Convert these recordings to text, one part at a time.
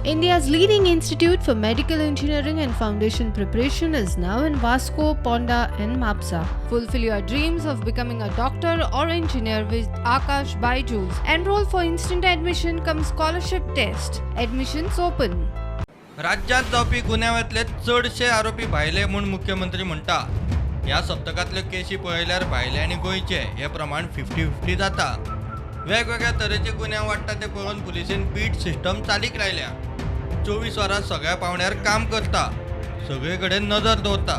India's leading institute for medical engineering and foundation preparation is now in Vasco, Ponda, and Mapsa. Fulfill your dreams of becoming a doctor or engineer with Akash Byju's. Enroll for instant admission cum scholarship test. Admissions open. राज्यांत जावपी गुन्यांवांतले चडशे आरोपी भायले म्हूण मुख्यमंत्री म्हणटा. ह्या सप्तकांतल्यो केशी पळयल्यार भायले आनी गोंयचे हे प्रमाण 50-50 जाता. वेगवेगळ्या तरेचे गुन्यांव वाडटा ते पळोवन पुलिसेन बीट सिस्टम चालीक लायल्या. 24 वरां सगळ्या पावंड्यार काम करता, सगळे कडेन नदर दवरता.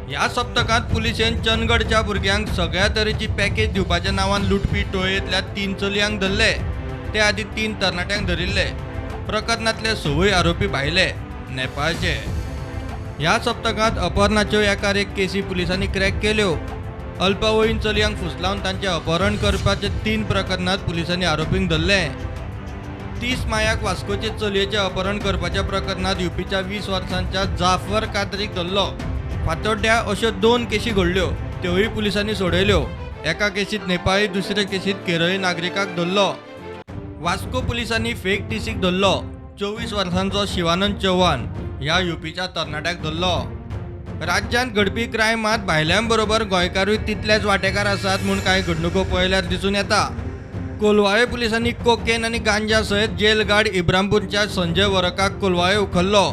ह्या सप्तकांत पुलिसेन चंदगडच्या भुरग्यांक सगळ्या तरेची पॅकेज दिवपाच्या नांवान लुटपी टोळयेंतल्या 3 चलयांक धरले. ते आदी 3 तरणाट्यांक धरिल्ले. प्रकरणांतले 6 आरोपी भायले, नेपाळचे. ह्या सप्तकांत अपहरणाच्यो एकार एक केसी पुलिसांनी क्रॅक केल्यो. अल्पवयीन चलयांक फुसलावन तांचें अपहरण करपाचे 3 प्रकरणांत पुलिसांनी आरोपींक धरले. 30 मायाक वास्कोचे चलयेचें अपहरण करपाच्या प्रकरणांत युपीच्या 20 वर्सांच्या जाफर कादरीक धरलो. फातोड्ड्या अश्यो 2 केशी घडल्यो, त्योय पुलिसांनी सोडयल्यो. एका केशींत नेपाळी, दुसरे केशींत केरळी नागरिकाक धरलो. वास्को पुलिसांनी फेक टीसीक धरलो. 24 वर्सांचो शिवानंद चौहान ह्या युपीच्या तरणाट्याक धरलो. राज्यांत घडपी क्रायमांत भायल्यां बरोबर गोंयकारूय तितलेच वांटेकार आसात म्हूण कांय घडणुको पळयल्यार दिसून येता. कोलवाळे पुलिसांनी कोकेन आनी गांजा सयत जेल गार्ड इब्रामपूरच्या संजय वरकाक कोलवाळे उखल्लो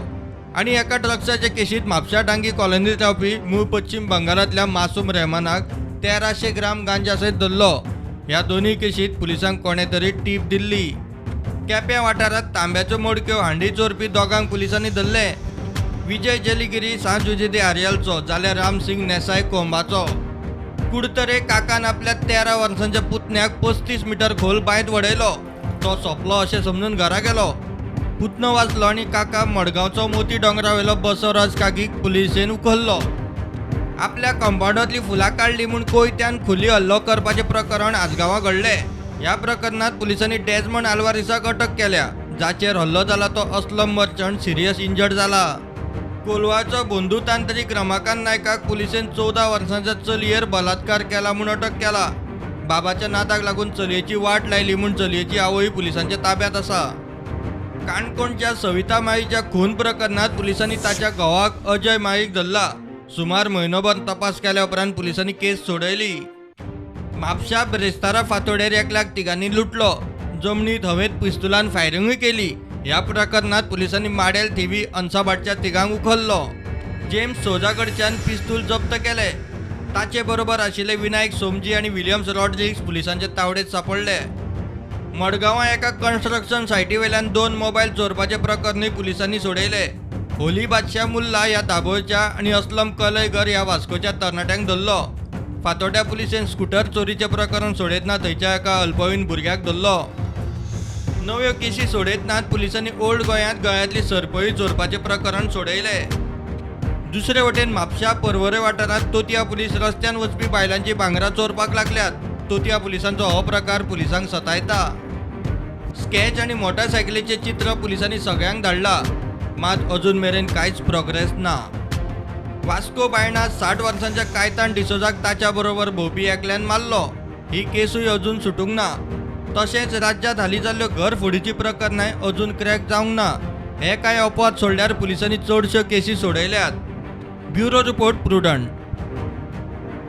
आनी एका ड्रग्साचे केशींत म्हापशा डांगी कॉलनींत रावपी मूळ पश्चीम बंगालांतल्या मासूम रहमानाक 1300 ग्राम गांजा सयत धरलो. ह्या दोनूय केशींत पुलिसांक कोणें तरी टीप दिल्ली. केप्यां वाठारांत तांब्याच्यो मडक्यो हांडी चोरपी दोगांक पुलिसांनी धरले. विजय जलिगिरी सांजुजे आर्यलचो जाल्यार रामसिंग नेसाय कोंबाचो. कुडतरे काकान आपल्या 13 वर्सांच्या पुतण्याक 35 मिटर खोल बांयत वडयलो. तो सोंपलो अशें समजून घरा गेलो. पुतणो वाचलो आनी काका मडगांवचो मोती दोंगरावेलो बसवराज कागीक पुलिसेन उखल्लो. आपल्या कंपाऊंडांतली फुलां काडली म्हूण कोयत्यान खुली हल्लो करपाचें प्रकरण आजगांवां घडलें. ह्या प्रकरणांत पुलिसांनी डेजमंड आल्वारीसाक अटक केल्या. जाचेर हल्लो जाला तो असलम मर्चंट सिरियस इंजर्ड जाला. कोलवाचो बंधू तांत्रिक रमाकांत नायकाक पुलिसेन 14 वर्सांच्या चलयेर बलात्कार केला म्हूण अटक केला. बाबाच्या नादाक लागून चलयेची वाट लायली म्हूण चलयेची आवय पुलिसांच्या ताब्यांत आसा. काणकोणच्या सविता माळीच्या खून प्रकरणांत पुलिसांनी ताच्या घोवाक अजय माळीक धरला. सुमार म्हयनोभर तपास केल्या उपरांत पुलिसांनी केस सोडयली. म्हापशा ब्रेस्तारा फातोडेर एकल्याक तिगांनी लुटलो. जमनीत हवेंत पिस्तुलान फायरिंगूय केली. ह्या प्रकरणांत पुलिसांनी माडेल थिवी अन्साभाटच्या तिगांक उखल्लो. जेम्स सोजा कडच्यान पिस्तूल जप्त केले. ताचे बरोबर आशिल्ले विनायक सोमजी आनी विलियम्स रॉड्रिग्स पुलिसांचे तावडेत सापडले. मडगांवां एका कन्स्ट्रक्शन सायटी वेल्यान 2 मोबायल चोरपाचे प्रकरणूय पुलिसांनी सोडयले. होली बादशाह मुल्ला ह्या दाबोळच्या आनी असलम कलयगर ह्या वास्कोच्या तरणाट्यांक धरलो. फातोड्ड्या पुलिसेन स्कुटर चोरीचें प्रकरण सोडयतना थंयच्या एका अल्पवयीन भुरग्याक धरलो. नव्यो केशी सोडयतनात पुलिसांनी ओल्ड गोंयांत गळ्यांतली सरपळी चोरपाचें प्रकरण सोडयलें. दुसरे वटेन म्हापशा पर्वरे वाठारांत तोतया पुलीस रस्त्यान वचपी बायलांची भांगरां चोरपाक लागल्यात. तोतया पुलिसांचो हो प्रकार पुलिसांक सतायता. स्कॅच आनी मोटारसायकलीचें चित्र पुलिसांनी सगळ्यांक धाडला, मात अजून मेरेन कांयच प्रोग्रेस ना. वास्को बायणा 60 वर्सांच्या कायतान डिसोजाक ताच्या बरोबर भोंवपी एकल्यान मारलो. ही केसूय अजून सुटूंक ना. तशेंच राज्यांत हालीं जाल्ल्यो घरफोडीची प्रकरणांय अजून क्रॅक जावंक ना. हे कांय अपवाद सोडल्यार पुलिसांनी चडश्यो केसी सोडयल्यात. Bureau report, Prudent.